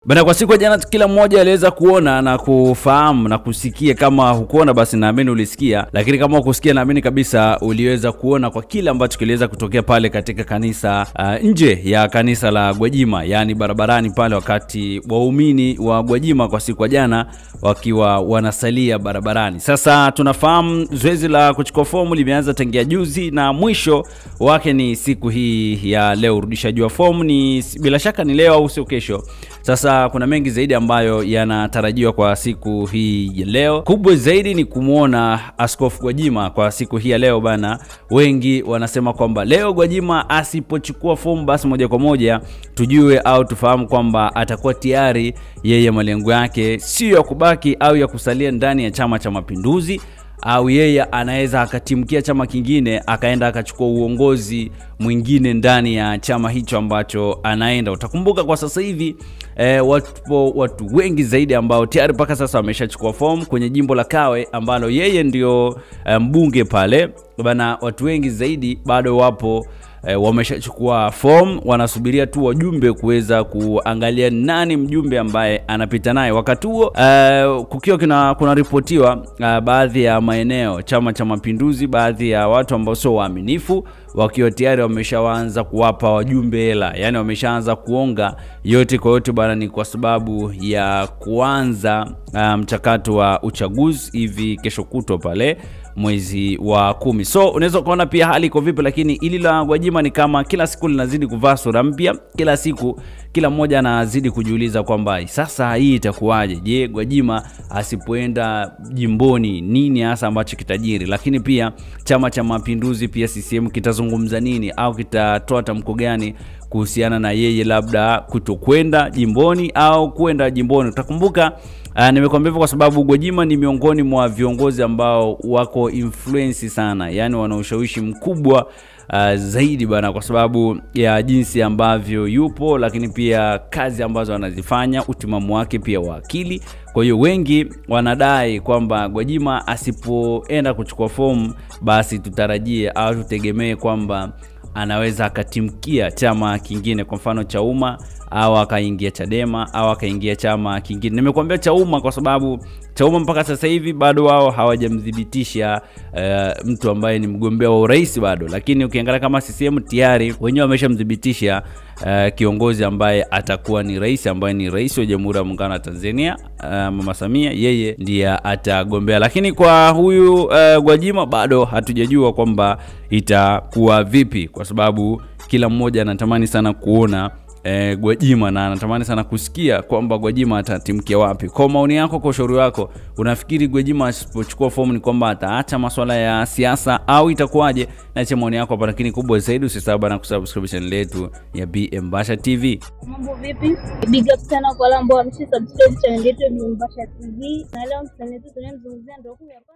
Bana, kwa siku ya jana kila mmoja aliweza kuona na kufahamu na kusikia. Kama hukuona basi naamini ulisikia, lakini kama hukusikia naamini kabisa uliweza kuona kwa kile ambacho kiliweza kutokea pale katika kanisa, nje ya kanisa la Gwajima, yani barabarani pale, wakati waumini wa Gwajima kwa siku ya jana wakiwa wanasalia barabarani. Sasa tunafahamu zoezi la kuchukua fomu limeanza tangia juzi na mwisho wake ni siku hii ya leo. Urudishaji wa fomu ni bila shaka ni leo au sio kesho. Sasa kuna mengi zaidi ambayo yanatarajiwa kwa siku hii ya leo. Kubwa zaidi ni kumuona Askofu Gwajima kwa siku hii ya leo bana. Wengi wanasema kwamba leo Gwajima asipochukua fomu basi moja kwa moja tujue au tufahamu kwamba atakuwa tayari yeye malengo yake sio ya kubaki au ya kusalia ndani ya Chama cha Mapinduzi, au yeye anaweza akatimkia chama kingine akaenda akachukua uongozi mwingine ndani ya chama hicho ambacho anaenda. Utakumbuka kwa sasa hivi watu wengi zaidi ambao tayari mpaka sasa wameshachukua fomu kwenye jimbo la Kawe ambalo yeye ndio mbunge pale bana. Watu wengi zaidi bado wapo wameshachukua form, wanasubiria tu wajumbe kuweza kuangalia nani mjumbe ambaye anapita naye. Wakati huo kukiwa kuna ripotiwa baadhi ya maeneo Chama cha Mapinduzi, baadhi ya watu ambao sio waaminifu wakiwa tayari wameshaanza kuwapa wajumbe hela, yani wameshaanza kuonga. Yote kwa yote bana ni kwa sababu ya kuanza mchakato wa uchaguzi hivi kesho kutwa pale mwezi wa 10. So unaweza kuona pia hali iko vipi, lakini ili la Gwajima ni kama kila siku linazidi kuvaa sura mpya. Kila siku kila mmoja anazidi kujiuliza kwamba sasa hii itakuwaje? Je, Gwajima asipoenda jimboni nini hasa ambacho kitajiri? Lakini pia Chama cha Mapinduzi pia CCM kitazungumza nini au kitatoa tamko gani kuhusiana na yeye labda kutokwenda jimboni au kwenda jimboni? Utakumbuka nimekuambia hivyo kwa sababu Gwajima ni miongoni mwa viongozi ambao wako influence sana, yani wana ushawishi mkubwa zaidi bana, kwa sababu ya jinsi ambavyo yupo, lakini pia kazi ambazo anazifanya, utimamu wake pia wa akili. Kwa hiyo wengi wanadai kwamba Gwajima asipoenda kuchukua fomu basi tutarajie au tutegemee kwamba anaweza akatimkia chama kingine, kwa mfano Chauma, au akaingia Chadema, au akaingia chama kingine. Nimekuambia Chauma kwa sababu Chauma mpaka sasa hivi bado wao hawajamdhibitisha mtu ambaye ni mgombea wa urais bado, lakini ukiangalia kama CCM tayari wenyewe wameshamdhibitisha kiongozi ambaye atakuwa ni rais, ambaye ni rais wa Jamhuri ya Muungano wa Tanzania, Mama Samia, yeye ndiye atagombea. Lakini kwa huyu Gwajima bado hatujajua kwamba itakuwa vipi, kwa sababu kila mmoja anatamani sana kuona Gwajima na anatamani sana kusikia kwamba Gwajima atatimkia wapi. Kwa maoni yako, kwa ushauri wako, unafikiri Gwajima asipochukua fomu ni kwamba ataacha masuala ya siasa au itakuwaje? Na cha maoni yako hapa, lakini kubwa zaidi usisahau bana kusubscribe channel yetu ya BM Basha TV. Mambo vipi? Big up sana kwa wale ambao wamesha subscribe channel yetu ya BM Basha TV. Na leo msanii wetu tunamzungumzia ndio huyu hapa.